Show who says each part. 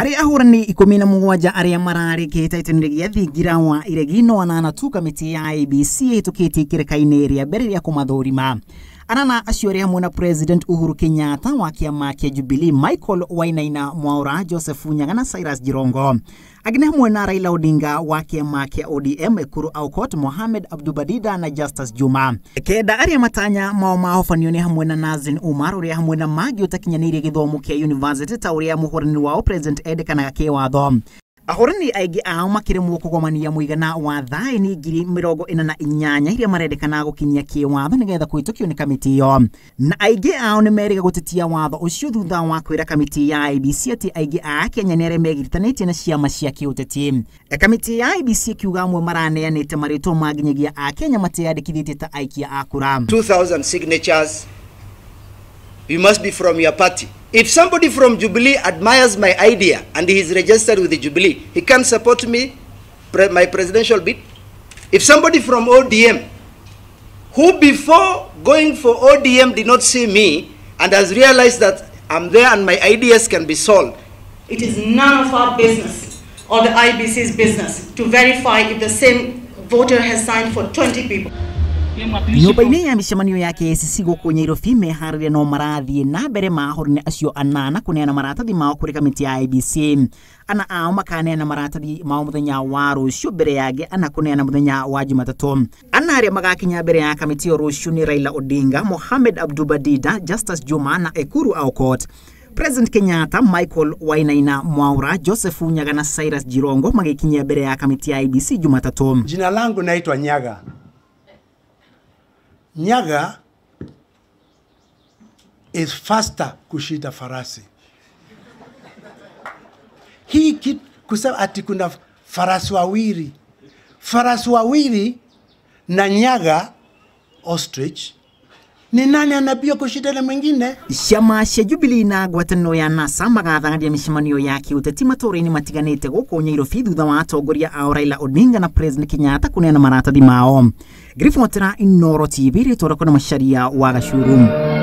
Speaker 1: Harĩ ahũrani 17 arĩa mararĩ kĩhĩtahĩtano gĩa thingira wa iregi no anana tu kamĩtĩ ya IEBC ĩhĩtũkĩtie ikereka-inĩ rĩa mbere rĩa kũmathũrima. Anana acio arĩ hamwe na President Uhuru Kenyatta wa kĩama kĩa Jubilee, Michael Wainaina Mwaura, Joseph Nyaga na Cyrus Jirongo. Angĩ nĩ hamwe na Raila Odinga wa kĩama kĩa ODM, Ekuru Aukot, Mohamed Abdubadida na Justus Juma. Kenda arĩa matanya mao mahobanio nĩ hamwe na Nazin Umar ũrĩa hamwe na mangĩ ũtakinyanĩirie gĩthomo kĩa university ta ũrĩa mũhũrani wao President endekanaga kĩwatho. Ahũrani aingĩ ao makĩremwo kũgomania mũigana wa thaĩni 48,000 iria marendekana gũkinyia kĩwatho nĩgetha kũhĩtũkio nĩ kamĩtĩ ĩyo. Na aingĩ ao nĩ merĩga gũtetia watho ũcio thutha wa kwĩra kamĩtĩ ya IEBC atĩ aingĩ a Kenya nĩ arĩa megiritanĩtie na ciama cia kĩũteti. Kamĩtĩ ya IEBC ĩkiuga amwe maraneanĩte marĩtwa ma nginyagia a Kenya mateyandĩkithĩtie ta aikia a kura.
Speaker 2: 2,000 signatures, you must be from your party. If somebody from Jubilee admires my idea and he is registered with the Jubilee, he can support me, my presidential bid. If somebody from ODM, who before going for ODM did not see me and has realized that I'm there and my ideas can be sold.
Speaker 3: It is none of our business or the IEBC's business to verify if the same voter has signed for 20 people.
Speaker 1: Nyũmba-inĩ ya mĩcemanio ya KICC gũkũ Nyairobi meharĩria no marathiĩ na mbere ma ahũrani acio anana kũneana maratathi mao kũrĩ kamĩtĩ ya IEBC. Ana ao makaneana maratathi mao mũthenya wa rũciũ mbere ya angĩ ana kũneana mũthenya wa Jumatatũ. Ana arĩa magakinya mbere ya kamĩtĩ ĩyo rũciũ nĩ Raila Odinga, Mohamed Abdubadida, Justus Juma na Ekuru Aukot. President Kenyatta, Michael Wainaina Mwaura, Joseph Nyaga na Cyrus Jirongo magĩkinyia mbere ya kamĩtĩ ya IEBC Jumatatũ.
Speaker 4: Jina langu naitwa Nyaga. Nyaga is faster kushinda farasi. Hii kitu kusema ati kuna farasi wawili. Farasi wawili na nyaga ostrich ni nani anabia kushinda na mwingine?
Speaker 1: Ciama cia Jubilee na ngwatanĩro ya NASA magathangaria mĩcemanio ya kĩũteti matũũra-inĩ matiganĩte gũkũ Nyairobi thutha wa atongoria ao Raila Odinga na President Kenyatta kũneana maratathi mao. Ngĩribotera Inooro TV rĩtwa rĩakwa nĩ Macharia wa Gacuru.